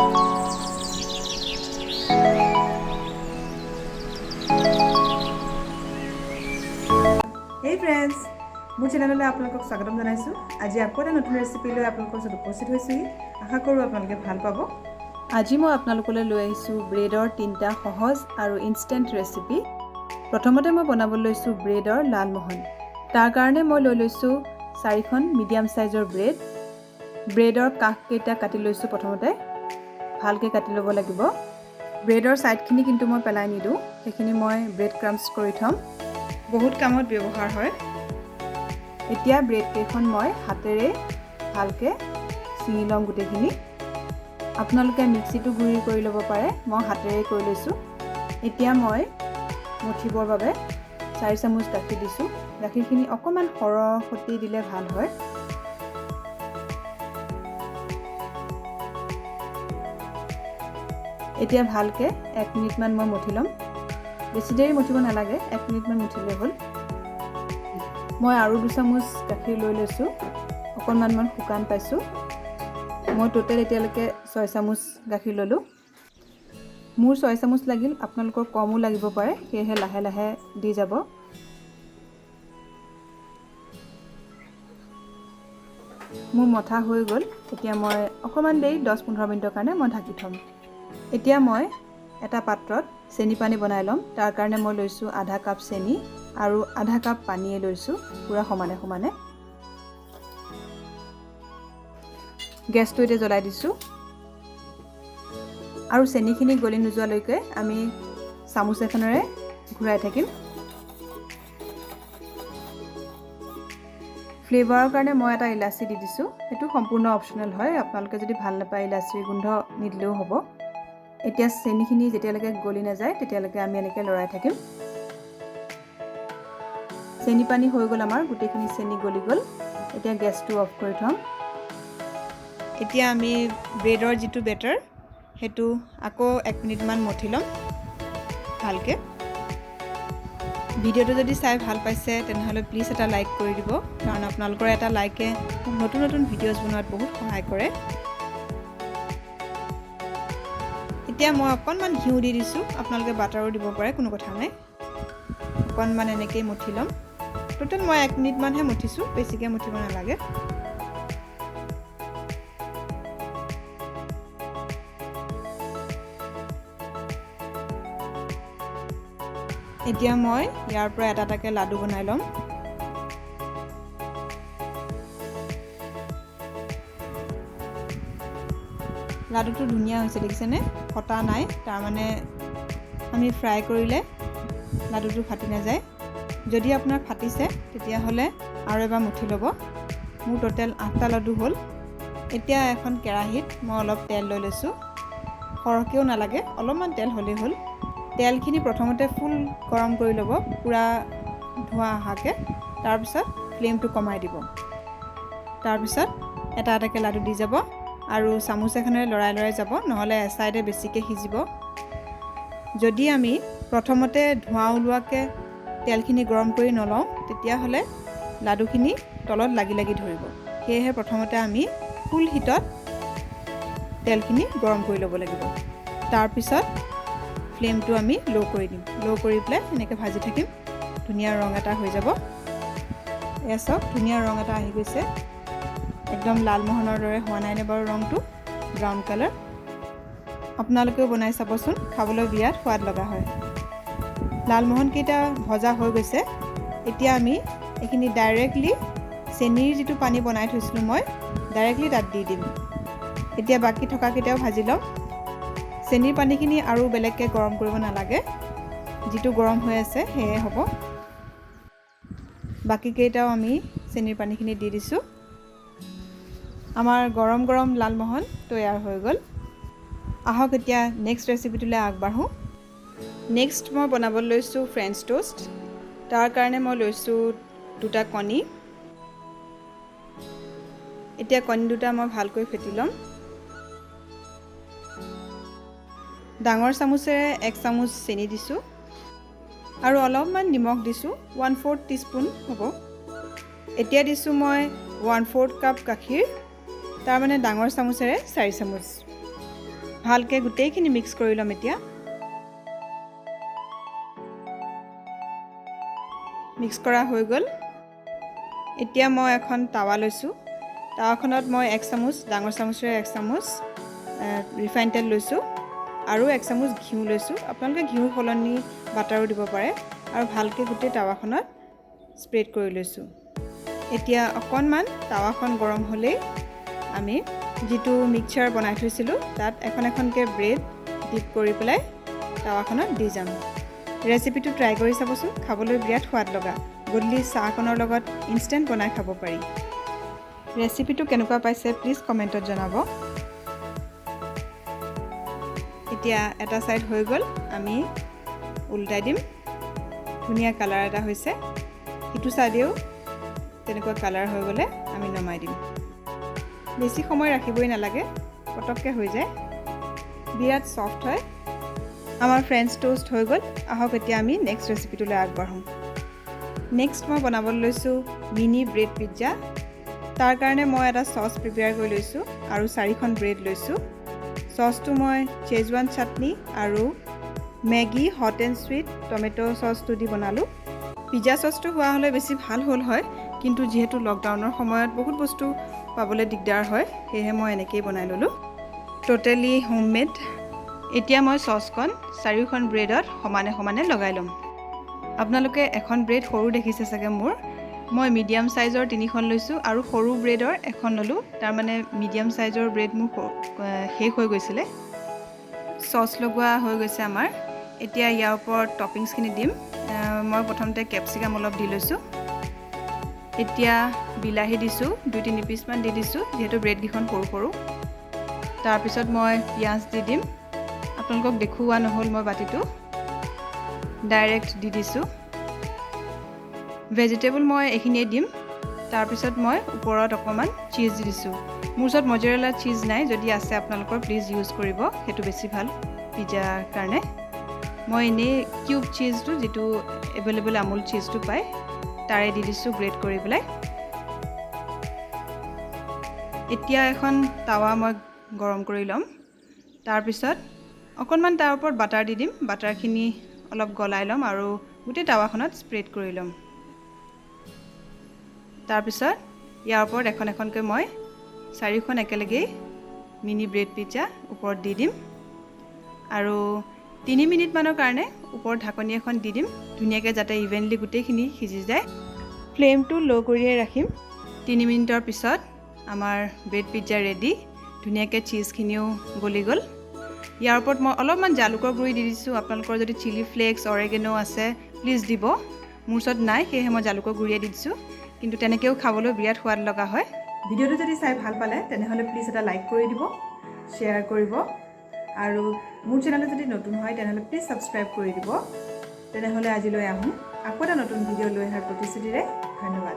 হেই friends, মোৰ চেনেললৈ আপোনালোকক স্বাগতম জনাইছোঁ। আজি আকৌ এটা নতুন ৰেচিপি লৈ আপোনালোকৰ ওচৰত উপস্থিত হৈছোঁহি। আশা কৰোঁ আপোনালোকে ভাল পাব। আজি মই আপোনালোকলৈ লৈ আহিছোঁ ব্ৰেডৰ তিনিটা সহজ আৰু ইনষ্টেণ্ট ৰেচিপি। প্ৰথমতে মই বনাবলৈ লৈছোঁ ব্ৰেডৰ লালমোহন। তাৰ কাৰণে মই লৈ লৈছোঁ চাৰিখন মিডিয়াম চাইজৰ ব্ৰেড। ব্ৰেডৰ কাষকেইটা কাটি লৈছোঁ। প্ৰথমতে ভালকৈ কাটি ল'ব লাগিব। ব্ৰেডৰ ছাইডখিনি কিন্তু মই পেলাই নিদিওঁ, সেইখিনি মই ব্ৰেড ক্ৰাম্ছ কৰি থ'ম, বহুত কামত ব্যৱহাৰ হয়। এতিয়া ব্ৰেড কেইখন মই হাতেৰে ভালকৈ ছিঙি ল'ম গোটেইখিনি। আপোনালোকে মিক্সিটো গুড়ি কৰি ল'ব পাৰে, মই হাতেৰে কৰি লৈছোঁ। এতিয়া মই মঠিবৰ বাবে 4 চামুচ গাখীৰ দিছোঁ। গাখীৰখিনি অকণমান সৰহকৈ দিলে ভাল হয়। এতিয়া ভালকৈ এক মিনিটমান মই মঠি ল'ম। বেছি দেৰি মঠিব নালাগে, এক মিনিটমান মঠিলে হ'ল। মই আৰু 2 চামুচ গাখীৰ লৈ লৈছোঁ, অকণমান মই শুকান পাইছোঁ। মই টোটেল এতিয়ালৈকে 6 চামুচ গাখীৰ ল'লোঁ। মোৰ 6 চামুচ লাগিল, আপোনালোকৰ কমো লাগিব পাৰে, সেয়েহে লাহে লাহে দি যাব। মোৰ মথা হৈ গ'ল। এতিয়া মই অকণমান দেৰি, 10-15 মিনিটৰ কাৰণে মই ঢাকি থ'ম। এতিয়া মই এটা পাত্ৰত চেনি পানী বনাই ল'ম। তাৰ কাৰণে মই লৈছোঁ আধা কাপ চেনি আৰু আধা কাপ পানীয়ে লৈছোঁ, পূৰা সমানে সমানে। গেছটো এতিয়া জ্বলাই দিছোঁ আৰু চেনিখিনি গলি নোযোৱালৈকে আমি চামুচ এখনেৰে ঘূৰাই থাকিম। ফ্লেভাৰৰ কাৰণে মই এটা ইলাচি দি দিছোঁ। সেইটো সম্পূৰ্ণ অপশ্যনেল হয়, আপোনালোকে যদি ভাল নাপায় ইলাচিৰ গোন্ধ নিদিলেও হ'ব। এতিয়া চেনিখিনি যেতিয়ালৈকে গলি নাযায়, তেতিয়ালৈকে আমি এনেকৈ লৰাই থাকিম। চেনি পানী হৈ গ'ল আমাৰ, গোটেইখিনি চেনি গলি গ'ল। এতিয়া গেছটো অফ কৰি থ'ম। এতিয়া আমি ব্ৰেডৰ যিটো বেটাৰ, সেইটো আকৌ এক মিনিটমান মঠি ল'ম ভালকৈ। ভিডিঅ'টো যদি চাই ভাল পাইছে, তেনেহ'লে প্লিজ এটা লাইক কৰি দিব, কাৰণ আপোনালোকৰ এটা লাইকে মোক নতুন নতুন ভিডিঅ'জ বনোৱাত বহুত সহায় কৰে। এতিয়া মই অকণমান ঘিউ দি দিছোঁ, আপোনালোকে বাটাৰো দিব পাৰে, কোনো কথা নাই। অকণমান এনেকেই মঠি ল'ম। টোটেল মই এক মিনিটমানহে মঠিছোঁ, বেছিকৈ মঠিব নালাগে। এতিয়া মই ইয়াৰ পৰা এটা এটাকৈ লাডু বনাই ল'ম। লাডুটো ধুনীয়া হৈছে, দেখিছেনে? ফটা নাই। তাৰমানে আমি ফ্ৰাই কৰিলে লাডুটো ফাটি নাযায়। যদি আপোনাৰ ফাটিছে, তেতিয়াহ'লে আৰু এবাৰ মুঠি ল'ব। মোৰ টোটেল আঠটা লাডু হ'ল। এতিয়া এখন কেৰাহীত মই অলপ তেল লৈ লৈছোঁ। সৰহকৈও নালাগে, অলপমান তেল হ'লেই হ'ল। তেলখিনি প্ৰথমতে ফুল গৰম কৰি ল'ব, পূৰা ধোঁৱা অহাকৈ। তাৰপিছত ফ্লেমটো কমাই দিব। তাৰপিছত এটা এটাকৈ লাডু দি যাব আৰু চামুচ এখনেৰে লৰাই লৰাই যাব, নহ'লে এচাইডে বেছিকৈ সিজিব। যদি আমি প্ৰথমতে ধোঁৱা ওলোৱাকৈ তেলখিনি গৰম কৰি নলওঁ, তেতিয়াহ'লে লাডুখিনি তলত লাগি লাগি ধৰিব। সেয়েহে প্ৰথমতে আমি ফুল হিটত তেলখিনি গৰম কৰি ল'ব লাগিব। তাৰপিছত ফ্লেমটো আমি ল' কৰি দিম। ল' কৰি পেলাই এনেকৈ ভাজি থাকিম, ধুনীয়া ৰং এটা হৈ যাব। এয়া চাওক, ধুনীয়া ৰং এটা আহি গৈছে। একদম লালমোহনৰ দৰে হোৱা নাইনে বাৰু ৰংটো? Brown colour. আপোনালোকেও বনাই চাবচোন, খাবলৈ বিৰাট সোৱাদ লগা হয়। লালমোহনকেইটা ভজা হৈ গৈছে। এতিয়া আমি এইখিনি ডাইৰেক্টলি চেনিৰ যিটো পানী বনাই থৈছিলোঁ মই, ডাইৰেক্টলি তাত দি দিম। এতিয়া বাকী থকাকেইটাও ভাজি ল'ম। চেনিৰ পানীখিনি আৰু বেলেগকৈ গৰম কৰিব নালাগে, যিটো গৰম হৈ আছে সেয়ে হ'ব। বাকীকেইটাও আমি চেনিৰ পানীখিনি দি দিছোঁ। আমাৰ গৰম গৰম লালমোহন তৈয়াৰ হৈ গ'ল। আহক, এতিয়া নেক্সট ৰেচিপিটোলৈ আগবাঢ়োঁ। নেক্সট মই বনাবলৈ লৈছোঁ ফ্ৰেঞ্চ ট'ষ্ট। তাৰ কাৰণে মই লৈছোঁ দুটা কণী। এতিয়া কণী দুটা মই ভালকৈ ফেটি ল'ম। ডাঙৰ চামুচেৰে 1 চামুচ চেনি দিছোঁ আৰু অলপমান নিমখ দিছোঁ, 1/4 টিস্পুন হ'ব। এতিয়া দিছোঁ মই 1/4 কাপ গাখীৰ, তাৰমানে ডাঙৰ চামুচেৰে 4 চামুচ। ভালকৈ গোটেইখিনি মিক্স কৰি ল'ম। এতিয়া মিক্স কৰা হৈ গ'ল। এতিয়া মই এখন টাৱা লৈছোঁ। টাৱাখনত মই 1 চামুচ, ডাঙৰ চামুচেৰে 1 চামুচ ৰিফাইন তেল লৈছোঁ আৰু 1 চামুচ ঘিউ লৈছোঁ। আপোনালোকে ঘিউৰ সলনি বাটাৰো দিব পাৰে। আৰু ভালকৈ গোটেই টাৱাখনত স্প্ৰেড কৰি লৈছোঁ। এতিয়া অকণমান টাৱাখন গৰম হ'লেই আমি যিটো মিক্সাৰ বনাই থৈছিলোঁ তাত এখন এখনকৈ ব্ৰেড ডিপ কৰি পেলাই টাৱাখনত দি যাম। ৰেচিপিটো ট্ৰাই কৰি চাবচোন, খাবলৈ বিৰাট সোৱাদ লগা। গধূলি চাহকণৰ লগত ইনষ্টেণ্ট বনাই খাব পাৰি। ৰেচিপিটো কেনেকুৱা পাইছে প্লিজ কমেণ্টত জনাব। এতিয়া এটা ছাইড হৈ গ'ল, আমি উল্টাই দিম। ধুনীয়া কালাৰ এটা হৈছে। ইটো ছাইডেও তেনেকুৱা কালাৰ হৈ গ'লে আমি নমাই দিম। বেছি সময় ৰাখিবই নালাগে, পটককৈ হৈ যায়। বিৰাট ছফ্ট হয়। আমাৰ ফ্ৰেঞ্চ টোষ্ট হৈ গ'ল। আহক এতিয়া আমি নেক্সট ৰেচিপিটোলৈ আগবাঢ়োঁ। নেক্সট মই বনাবলৈ লৈছোঁ মিনি ব্ৰেড পিজ্জা। তাৰ কাৰণে মই এটা চচ প্ৰিপেয়াৰ কৰি লৈছোঁ আৰু 4খন ব্ৰেড লৈছোঁ। চচটো মই চেজৱান চাটনি আৰু Maggi hot and sweet tomato চচটো দি বনালোঁ। পিজ্জা চচটো হোৱা হ'লে বেছি ভাল হ'ল হয়, কিন্তু যিহেতু লকডাউনৰ সময়ত বহুত বস্তু পাবলৈ দিগদাৰ হয়, সেয়েহে মই এনেকৈয়ে বনাই ল'লোঁ, ট'টেলি হোমমেড। এতিয়া মই চচকণ চাৰিওখন ব্ৰেডত সমানে সমানে লগাই ল'ম। আপোনালোকে এখন ব্ৰেড সৰু দেখিছে চাগে মোৰ, মই মিডিয়াম চাইজৰ 3খন লৈছোঁ আৰু সৰু ব্ৰেডৰ এখন ল'লোঁ। তাৰমানে মিডিয়াম চাইজৰ ব্ৰেড মোৰ শেষ হৈ গৈছিলে। চচ লগোৱা হৈ গৈছে আমাৰ। এতিয়া ইয়াৰ ওপৰত টপিংছখিনি দিম। মই প্ৰথমতে কেপচিকাম অলপ দি লৈছোঁ। এতিয়া বিলাহী দিছোঁ, 2-3 পিচমান দি দিছোঁ, যিহেতু ব্ৰেডকেইখন সৰু সৰু। তাৰপিছত মই পিঁয়াজ দি দিম। আপোনালোকক দেখুওৱা নহ'ল, মই বাতিটো ডাইৰেক্ট দি দিছোঁ। ভেজিটেবল মই এইখিনিয়ে দিম। তাৰপিছত মই ওপৰত অকণমান চীজ দি দিছোঁ। মোৰ ওচৰত মজৰেলা চীজ নাই, যদি আছে আপোনালোকৰ প্লিজ ইউজ কৰিব, সেইটো বেছি ভাল পিজ্জাৰ কাৰণে। মই এনেই কিউব চীজটো, যিটো এভেইলেবল আমুল চীজটো পায়, তাৰে দি দিছোঁ গ্ৰেট কৰি পেলাই। এতিয়া এখন টাৱা মই গৰম কৰি ল'ম। তাৰপিছত অকণমান তাৰ ওপৰত বাটাৰ দি দিম। বাটাৰখিনি অলপ গলাই ল'ম আৰু গোটেই টাৱাখনত স্প্ৰেড কৰি ল'ম। তাৰপিছত ইয়াৰ ওপৰত এখন এখনকৈ মই চাৰিখন একেলগেই মিনি ব্ৰেড পিজ্জা ওপৰত দি দিম আৰু 3 মিনিটমানৰ কাৰণে ওপৰত ঢাকনি এখন দি দিম, ধুনীয়াকৈ যাতে ইভেনলি গোটেইখিনি সিজি যায়। ফ্লেমটো ল' কৰিয়ে ৰাখিম। 3 মিনিটৰ পিছত আমাৰ ব্ৰেড পিজ্জা ৰেডি। ধুনীয়াকৈ চীজখিনিও গলি গ'ল। ইয়াৰ ওপৰত মই অলপমান জালুকৰ গুড়ি দি দিছোঁ। আপোনালোকৰ যদি চিলি ফ্লেক্স, অৰেগেনো আছে প্লিজ দিব। মোৰ ওচৰত নাই, সেয়েহে মই জালুকৰ গুড়িয়ে দি দিছোঁ। কিন্তু তেনেকৈও খাবলৈ বিৰাট সোৱাদ লগা হয়। ভিডিঅ'টো যদি চাই ভাল পালে তেনেহ'লে প্লিজ এটা লাইক কৰি দিব, শ্বেয়াৰ কৰিব আৰু মোৰ চেনেলত যদি নতুন হয় তেনেহ'লে প্লিজ ছাবস্ক্ৰাইব কৰি দিব। তেনেহ'লে আজিলৈ আহোঁ, আকৌ এটা নতুন ভিডিঅ' লৈ অহাৰ প্ৰতিশ্ৰুতিৰে। ধন্যবাদ।